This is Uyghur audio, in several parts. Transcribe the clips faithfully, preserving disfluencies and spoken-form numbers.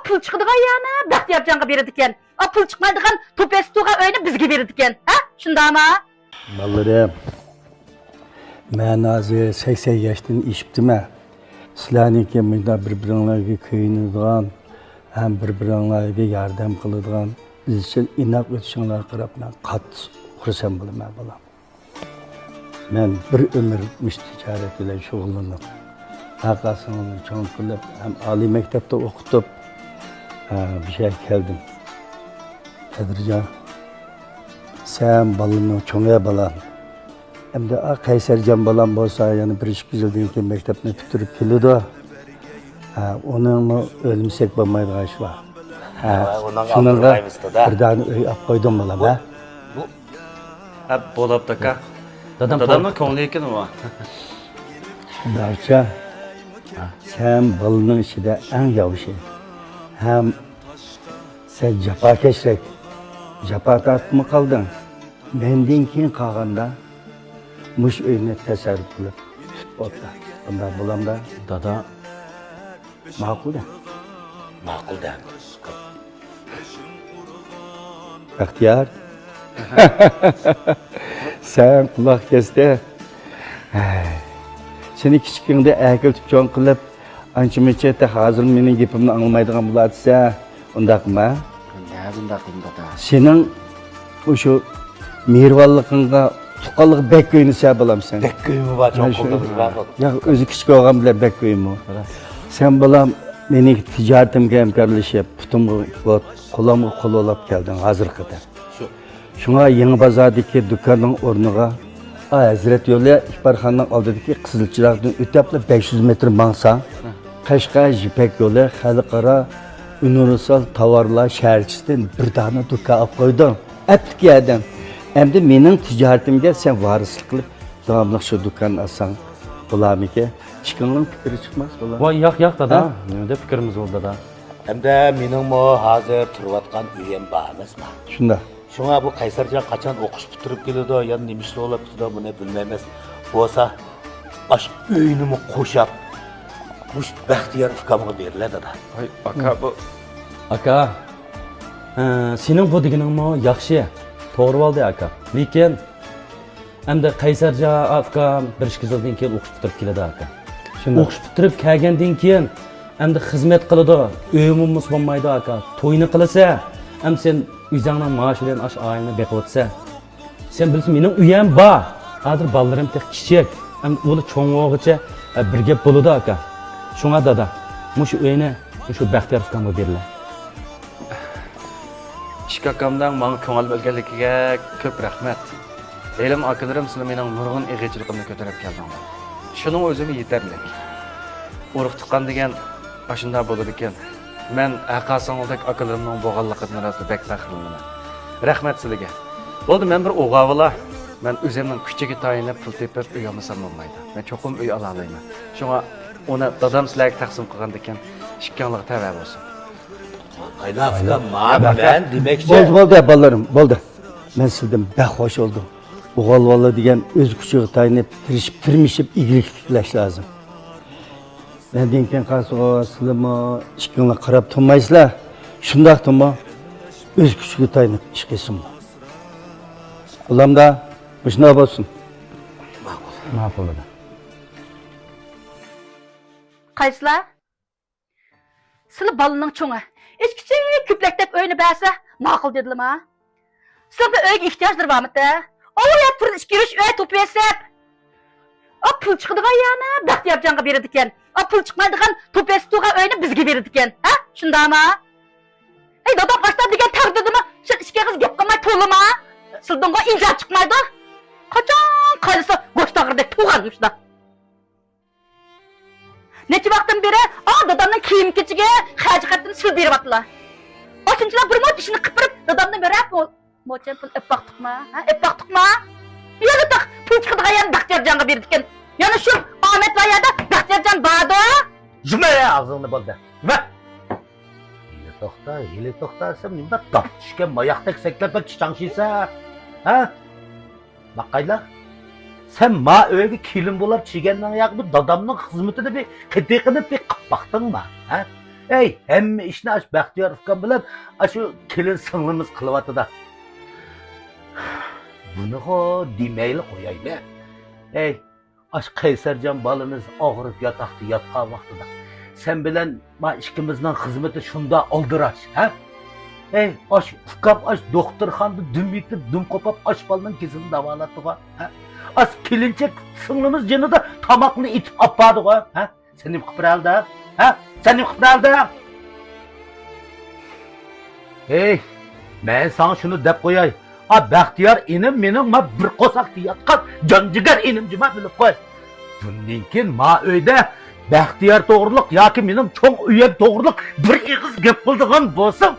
پۇل چىقىدىغان يەرنى بەختىيارجانغا بېرىدىكەن. ئا، پۇل چىقمايدىغان توپەستۇغا ئۆينى بىزگە بېرىدىكەن. ھە؟ شۇنداقما؟ بالىلىرىم، مەن ھازىر سەكسەن ياشتىن ئېشىپتىمەن. سىلەرنىڭكى مۇنداق بىر-بىرىڭلارغا كۆيۈنىدىغان ھەم بىر-بىرىڭلارغا ياردەم قىلىدىغان ئىزچىل ئىناق ئۆتۈشۈڭلارغا قاراپ مەن قاتتىق خۇرسەن بولىمەن، بالام. مەن بىر ئۆمۈر مۇشۇ تىجارەت بىلەن شۇغۇللىنىپ، ئاقا-سىڭىلنى چوڭ قىلىپ، ھەم ئالىي مەكتەپتە ئوقۇتۇپ، ھە، بۇ يەرگە كەلدىم. قەدىرجان، سەن بالىنىڭ چوڭى بالام. ئەمدى ئا قەيسەرجان بالام بولسا، يەنە بىر ئىككى يىلدىن كېيىن مەكتەپنى پۈتتۈرۈپ كېلىدۇ. ھە، ئۇنىڭمۇ ئۆلمىسەك بولمايدىغان ئىشى بار. ھە، ھە، ئۇنىڭ شۇنىڭغا ئالدىنى ئالايمىز-دە. بىر دانە ئۆي ئاپ قويدۇم بالام، ھە؟ بۇ، ھە، بولۇپتۇ، ئاكا. دادام دادامنىڭ كۆڭلى ئېكىن ئۇ. شۇنداقچە، سەن بالىنىڭ ئىچىدە ئەڭ ياۋىشى. ھەم سەن جاپاكەشرەك، جاپا تارتىپمۇ قالدىڭ. مەندىن كېيىن قالغاندا مۇشۇ ئۆينى تەسەررۇپ قىلىپ تۇتۇپ ئولتۇر. قانداق بولامدا؟ دادا. ماقۇل دە. ماقۇل دە. بەختىيار. سەن قۇلاق كەستە. ھەي. سېنى كىچىكىڭدە ئەكېلىپ چوڭ قىلىپ، ئانچە-مۇنچە تېخى ھازىر مېنىڭ گېپىمنى ئاڭلىمايدىغان بولاتسەن، ئۇنداقمۇ؟ نەدە ئۇنداق دېدىڭ، دادا؟ سېنىڭ مۇشۇ مېھرىبانلىقىڭغا، تۇغقانلىققا بەك كۆيۈنىسەن، بالام، سەن. بەك كۆيۈمى بار، چوڭ قىلدىڭىز، بەك. ياق، ئۆزى كىچىك بولغان بىلەن بەك كۆيۈمى. راست. سەن، بالام، مېنىڭ تىجارىتىمگە ھەمكارلىشىپ، پۇتۇمغا پۇت، قولۇمغا قول بولاپ كەلدىڭ ھازىرغا قەدەر. شۇ. شۇڭا يېڭى بازاردىكى دۇكاننىڭ ئورنىغا، ئا، ھەزرەت يولى ئىپارخانىنىڭ ئالدىدىكى قىزىل چىراغدىن ئۆتۈپلا بەش يۈز مېتىر ماڭساڭ، ھە. قەشقەر يىپەك يولى خەلقئارا ئۇنىۋېرسال تاۋارلار شەھەرچىسىدىن بىر دانە دۇكان ئاپ قويدۇم. ئەپلىك يەردىن. ئەمدى مېنىڭ تىجارىتىمگە سەن ۋارىسلىق قىلىپ، داۋاملىق شۇ دۇكاننى ئاچساڭ بولارمىكىن؟ ئىككىڭلارنىڭ پىكرى چىقماس، بالام. ۋاي، ياق، ياق، دادا. ھە؟ نېمە دەپ پىكرىمىز بولدى، دادا؟ ئەمدى مېنىڭمۇ ھازىر تۇرۇۋاتقان ئۆيۈم بار ئەمەسمۇ؟ شۇنداق. شۇڭا بۇ قەيسەرجان قاچان ئوقۇش پۈتتۈرۈپ كېلىدۇ، يەنە نېمە ئىشلار بولۇپ كېتىدۇ، بۇنى بىلمەيمىز. بولسا، ئاشۇ ئۆينىمۇ قوشاپ، مۇشۇ بەختىيار ئۇكامغا بېرىلە، دادا. ھاي، ئاكا، بۇ. ئاكا، ھە، سېنىڭ بۇ دېگىنىڭمۇ ياخشى، توغرا بولدى، ئاكا. لېكىن، ئەمدى قەيسەرجان ئۇكام بىر ئىككى يىلدىن كېيىن ئوقۇش پۈتتۈرۈپ كېلىدۇ، ئاكا. شۇنداق. ئوقۇش پۈتتۈرۈپ كەلگەندىن كېيىن، ئەمدى خىزمەت قىلىدۇ، ئۆيىمۇ بولمايدۇ، ئاكا. توينى قىلىسە، ئەمدى سەن ئۆزۈڭنىڭ مائاشى بىلەن ئاشۇ ئائىلىنى بېقىۋاتىسەن. سەن بىلىسەن، مېنىڭ ئۆيەم بار. ھازىر بالىلىرىم تېخى كىچىك. ئەمدى ئۇلار چوڭ بولغۇچە، ئە، بىر گەپ بولىدۇ، ئاكا. شۇڭا، دادا، مۇشۇ ئۆينى مۇشۇ بەختىيار ئۇكامغا بېرىلە. ئىككى ئاكامنىڭ ماڭا كۆڭۈل بۆلگەنلىكىگە كۆپ رەھمەت. ھېلىمۇ ئاكىلىرىم، سىلەر مېنىڭ نۇرغۇن ئېغىرچىلىقىمنى كۆتۈرۈپ كەلدىڭلار. شۇنىڭ ئۆزىمۇ يېتەرلىك. ئۇرۇق-تۇغقان دېگەن ئاشۇنداق بولىدىكەن. مەن ھەققا سىڭىلدەك ئاكىلىرىمنىڭ بولغانلىقىدىن راستلا بەك پەخىرلىنىمەن. رەھمەت سىلىگە. بولدى، مەن بىر ئوغاۋىلا. مەن ئۆزۈمنىڭ كۈچىگە تايىنىپ پۇل تېپىپ ئۆي ئالمىسام بولمايدۇ. مەن چوقۇم ئۆي ئالالايمەن. شۇڭا ئۇنى دادام سىلەرگە تەقسىم قىلغاندىكىن، ئىككىڭلارغا تەۋە بولسۇن. قايناق ئۇكام، مانا مەن دېمەكچى. بولدى، بولدى، بالىلىرىم، بولدى. مەن سىزدىن بەك خۇش بولدۇم. ئوغۇل بالا دېگەن ئۆز كۈچىگە تايىنىپ، تىرىشىپ، تىرمىشىپ، ئىگىلىك تىكلەش لازىم. مەندىن كېيىن قالسىغۇ، سىلىمۇ ئىككىڭلار قاراپ تۇرمايسىلەر. شۇنداقتىمۇ ئۆز كۈچىگە تايىنىپ ئىش قىلسۇن. ئۇلامدا مۇشۇنداق بولسۇن. ماقۇل. ماقۇل، دادا. قايسىلار؟ سىلى بالىنىڭ چوڭى. ئىچ كىچىك كۆپلەك دەپ ئۆينى بەرسە، ماقۇل دېدىلىما؟ سىلىڭ بىر ئۆيگە ئېھتىياجلىرى بارمىتى؟ ئاۋۇ يەر تۈرنى ئىككى يۈرۈش ئۆي توپۇۋەتسەك. ئا، پۇل چىقىدىغان يەرنى بەختىيارجانغا بېرىدىكەن. ئا، پۇل چىقمايدىغان توپۇۋەتسە تۇرغان ئۆينى بىزگە بېرىدىكەن. ھە؟ شۇنداقما؟ ئەي، دادام ئاشتا دېگەن تەقدىردىمۇ، سەن ئىككى ئېغىز گەپ قىلماي تۇرلىما. سىلىدىنغۇ ئىنجا چىقمايدۇ. قاچان قايلىسا گۆش تاغرىدەك تۇرغان مۇشۇنداق. نەچچە ۋاقىتتىن بېرى، ئا، دادامنىڭ كىيىم-كېچىكى، خەجى-خەرىجىنى سىلى بېرىۋاتىلا. ئاشۇنچىلا بىر مۇنچە ئىشنى قىلىپ بېرىپ، دادامدىن بېرىپ، مو-، موچەن پۇل ئېلىپ باقتۇقما؟ ھە، ئېلىپ باقتۇقما؟ يەنە تاق پۇل چىقىدىغان يەرنى بەختىيارجانغا بېرىدىكەن. يەنە شۇ ئامەت بار يەردە بەختىيارجان باردۇ. يۇمە ئاغزىڭنى بولدى. يۇمە! ھېلى توختا، ھېلى توختا دېسەم، نېمە داپ چۈشكەن ماياقتەك سەكلەپ بەك چىچاڭشىسە؟ ھە؟ باقايلا، سەن ما ئۆيگە كېلىن بولاپ چىگەننىڭ ياقى بۇ دادامنىڭ خىزمىتىنى بىر قېتىقىنى بىر قىپ باقتىڭما؟ ھە؟ ھەي، ھەممە ئىشنى ئاشۇ بەختىيار ئۇكام بىلەن ئاشۇ كېلىن سىڭلىمىز قىلىۋاتىدۇ. بۇنىغۇ دېمەيلا قويايلى. ھەي، ئاش قەيسەرجان بالىمىز ئاغرىپ ياتاقتا ياتقان ۋاقتىدا سەن بىلەن ما ئىككىمىزنىڭ خىزمىتى شۇنداق ئالدىراش، ھە؟ ھەي، ئاش ئۇكام ئاش دوختۇرخانىدا دۈم يېتىپ، دۈم قوپاپ ئاش بالىنىڭ كېسىلىنى داۋالاپتىغۇ، ھە؟ ئاش كېلىنچەك سىڭلىمىز جېنىدا تاماقنى ئېتىپ ئاپاردىغۇ، ھە؟ سەن نېمە قىلىپ بېرەلدىڭ؟ ھە؟ سەن نېمە قىلىپ بېرەلدىڭ؟ ھېي، مەن ساڭا شۇنى دەپ قوياي. ئا، بەختىيار ئىنىم مېنىڭ ما بىر قورساقتا ياتقان جان جىگەر ئىنىم جۇما، بىلىپ قوي. بۇندىن كېيىن ما ئۆيدە بەختىيار توغرۇلۇق ياكى مېنىڭ چوڭ ئۆيەم توغرۇلۇق بىر ئېغىز گەپ قىلىدىغان بولساڭ،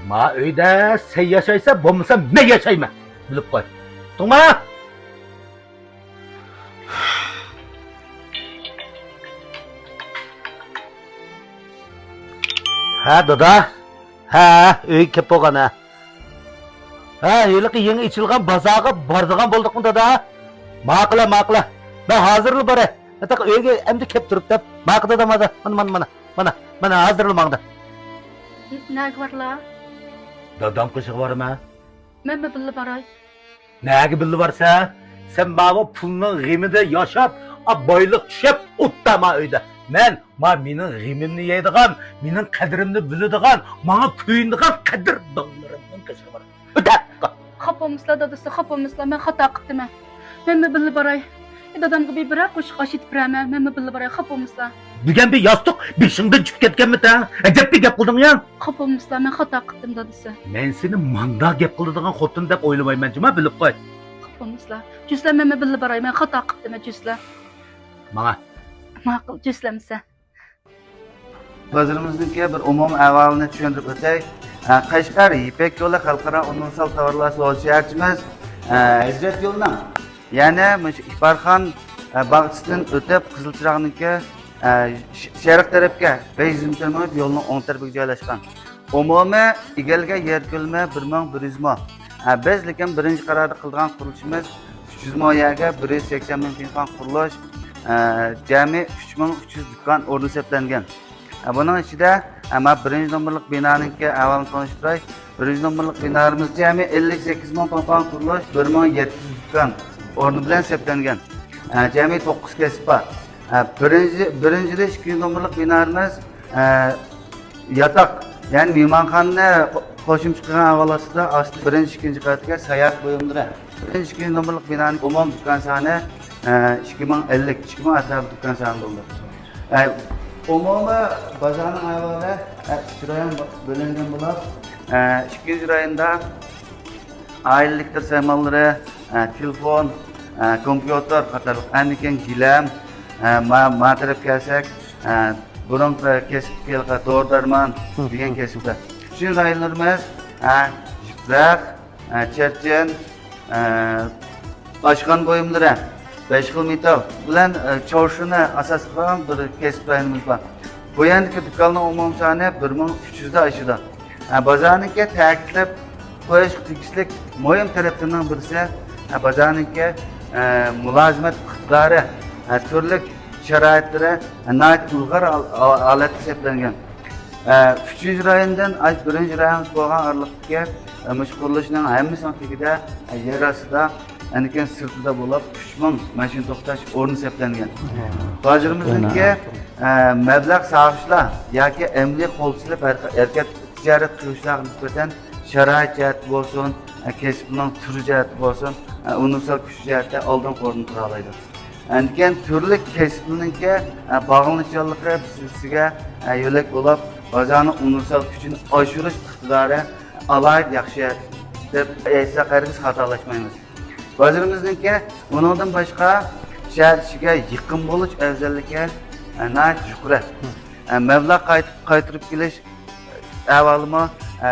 ما ئۆيدە سەن ياشايسەن، بولمىسا مەن ياشايمەن. بىلىپ قوي. ئۇقتۇڭما؟ ھە، دادا. ھە، ئۆيگە كەپ بولغان، ھە. ھە، ھېلىقى يېڭى ئېچىلغان بازارغا بارىدىغان بولدۇقمۇ، دادا؟ ماقۇل، ماقۇل. مەن ھازىرلا باراي. ئاتاق ئۆيگە ئەمدى كەپ تۇرۇپ دەپ. ماقۇل، دادا، مانا، مانا، مانا، مانا، مانا، ھازىرلا ماڭدى. نەگە بارلا؟ دادام قېشىغا بارىمەن. مەنمۇ بىللە باراي. نەگە بىللە بارسەن؟ سەن ماۋۇ پۇلنىڭ غېمىدە ياشاپ، ئا، بايلىق چۈشەپ ئوتتا ما ئۆيدە. مەن ما مېنىڭ غېمىمنى يەيدىغان، مېنىڭ قەدرىمنى بىلىدىغان، ماڭا كۆيۈنىدىغان قەدىردانلىرىمنىڭ قېشىغا بارىمەن. ئۆتە! خاپا بولمىسىلا دادىسى، خاپا بولمىسىلا، مەن خاتا قىپتىمەن. مەنمۇ بىللە باراي. ئى، دادامغا بىر بىرەر قوشۇق ئاش ئېتىپ بېرەرمەن، مەنمۇ بىللە باراي، خاپا بولمىسىلا. دېگەن بىر ياستۇق بېشىڭدىن چۈشۈپ كەتكەنمىتەڭ؟ ئەجەب بىر گەپ قىلدىڭ يا. خاپا بولمىسىلا، مەن خاتا قىپتىم دادىسى. مەن سېنى ماندا گەپ قىلىدىغان خوتۇن دەپ ئويلىمايمەن جۇما، بىلىپ قوي. خاپا بولمىسىلا. جۈسلە، مەنمۇ بىللە باراي، مەن خاتا قىپتىمەن جۈسلە. ماڭا. ماقۇل، جۈسلەمسە. بازىرىمىزنىڭكى بىر ئومۇمىي ئەھۋالىنى چۈشەندۈرۈپ ئۆتەي. ئە، قەشقەر يىپەك يولى خەلقئارا ئۇنىۋېرسال تاۋارلار سودا شەھەرچىمىز، ئە، ھەزرەت يولىنىڭ، يەنى مۇشۇ ئىپارخان، ئە، باغچىسىدىن ئۆتۈپ، قىزىل چىراغنىڭكى، ئە، ش-، شەرق تەرەپكە بەش يۈز مېتىر مېڭىپ، يولنىڭ ئوڭ تەرىپىگە جايلاشقان. ئومۇمىي ئىگىلىگەن يەر كۆلىمى بىر مىڭ بىر يۈز مو. ئە، بىز لېكىن بىرىنچى قاراردا قىلىدىغان قۇرۇلۇشىمىز ئۈچ يۈز مو يەرگە بىر يۈز سەكسەن مىڭ پىڭخۇاڭ قۇرۇلۇش، ئە، جەمئىي ئۈچ مىڭ ئۈچ يۈز دۇكان ئورنى سەپلەنگەن. ئە، بۇنىڭ ئىچىدە، ئە، مانا بىرىنچى نومۇرلۇق بىنانىڭكى ئەھۋالىنى تونۇشتۇراي. بىرىنچى نومۇرلۇق بىنامىز جەمئىي ئەللىك سەككىز مىڭ پىڭخۇاڭ قۇرۇلۇش، بىر مىڭ يەتتە يۈز دۇكان ئورنى بىلەن سەپلەنگەن. ئە، جەمئىي توققۇز كەسىپ بار. ئە، بىرىنچى، بىرىنچىدىن ئىككىنچى نومۇرلۇق بىنامىز، ئە، ياتاق، يەنى مېھمانخانىنى قو-، قوشۇمچە قىلغان ئەھۋال ئاستىدا، ئاستى بىرىنچى، ئىككىنچى قەۋەتكە ساياھەت بۇيۇملىرى. بىرىنچى، ئىككىنچى نومۇرلۇق بىنانىڭ ئومۇمىي دۇكان سانى، ئە، ئىككى مىڭ ئەللىك، ئىككى مىڭ ئەتراپىدا دۇكان سانى بولىدۇ. ئە، ئومۇمىي بازارنىڭ ئەھۋالى، ئە، ئۈچ رايون بۆلۈنگەن بولۇپ، ئە، ئىككىنچى رايوندا ئائىلىلىك سايمانلىرى، ئە، تېلېفون، ئە، كومپيۇتېر قاتارلىق، ئەندىن كېيىن گىلەم، ئە، ما-، ما تەرەپكە كەلسەك، ئە، بۇرۇنقى كەسىپتىكى دورا-دەرمان دېگەن كەسىپلەر. ئۈچىنچى رايونلىرىمىز، ئە، يىپراق، ئە، چەرچەن، ئە، ئاشخانا بۇيۇملىرى، بەش خىل مېتال بىلەن، ئە، چارشۇنى ئاساس قىلغان بىر كەسىپ رايونىمىز بار. بۇ يەردىكى دۇكاننىڭ ئومۇمىي سانى بىر مىڭ ئۈچ يۈزدىن ئاشىدۇ. ئە، بازارنىڭكى تەكىتلەپ قويۇشقا تېگىشلىك مۇھىم تەرەپلىرىنىڭ بىرسى، ئە، بازارنىڭكى، ئە، مۇلازىمەت ئىقتىدارى، ئە، تۈرلۈك شارائىتلىرى، ئە، ناھايىتى ئىلغار ھال-، ھالەتتە سەپلەنگەن. ئە، ئۈچىنچى رايوندىن ئاش بىرىنچى رايونغا بولغان ئارىلىقتىكى، ئە، مۇشۇ قۇرۇلۇشنىڭ ھەممىسىنىڭ تېگىدە، ئە، يەر ئاستىدا، ئەنىكەن سىرتىدا بولۇپ، ئۈچ مىڭ ماشىنا توختاش ئورنى سەپلەنگەن. بازىرىمىزنىڭكى، ئە، مەبلەغ سالغۇچىلار ياكى ئەمەلىي قول سېلىپ ھەر-، ھەرىكەت تىجارەت قىلغۇچىلارغا نىسبەتەن شارائىت جەھەتتە بولسۇن، ئە، كەسپىنىڭ تۈرى جەھەتتە بولسۇن، ئە، ئۇنىۋېرسال كۈچى جەھەتتە ئالدىنقى ئورۇندا تۇرالايدۇ. ئەنكەن تۈرلۈك كەسىپلىرىنىڭكى، ئە، باغلىنىشچانلىقى بىر-بىرسىگە، ئە، يۆلەك بولۇپ، بازارنىڭ ئۇنىۋېرسال كۈچىنى ئاشۇرۇش ئىقتىدارى ئالاھىدە ياخشى دەپ ئېيتساق ھەرگىز خاتالاشمايمىز. بازىرىمىزنىڭكى ئۇنىڭدىن باشقا شەھەر ئىچىگە يېقىن بولۇش ئەۋزەللىكى، ئە، ناھايىتى يۇقىرى. ئە، مەبلەغ قايت-، قايتۇرۇپ كېلىش ئەھۋالىمۇ، ئە،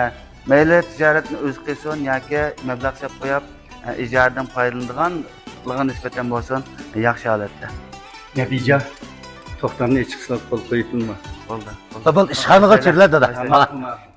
مەيلى تىجارەتنى ئۆزى قىلسۇن ياكى مەبلەغ سېلىپ قويۇپ، ئە، ئىجارىدىن پايدىلىنىدىغانلىقىغا نىسبەتەن بولسۇن، ياخشى ھالەتتە. نەبىجان، توختامنى ئېچىقسىلاپ قول قويۇپتۇما؟ بولدى، بولدى. بولدى، ئىشخانىغا چىرلە، دادا. ماقۇل، ماقۇل.